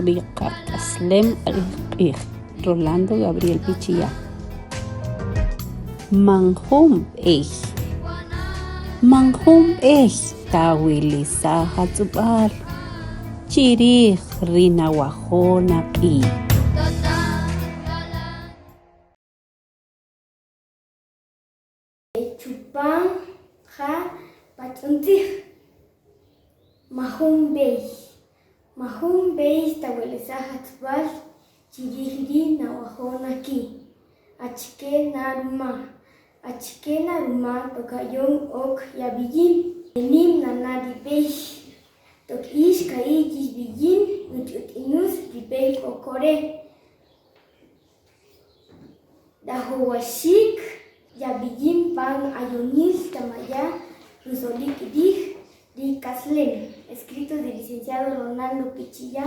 ri qak'aslem q'ij q'ij. Rolando Gabriel Pichilla. Man jun b'ey. Man jun b'ey tawilisaj atz'ub'al chi rij ri nawajo' naq'i'. Chupan ja patz'untzij. Majun b'ey. Majun b'ey tawelesaj atzub'al chi rij ri nawajo' naki'. Achike na ruma? Achike na ruma toq ayon ok yab'iyin? Nim nana' ri b'ey. Toq ix ka'i' yixb'iyin nuch'ut'inus ri b'ey k'o kore'. Rajowaxik yab'iyin pan ayonil tamaya' rusolik rij ri k'aslem. Escrito del licenciado Ronaldo Pichilla.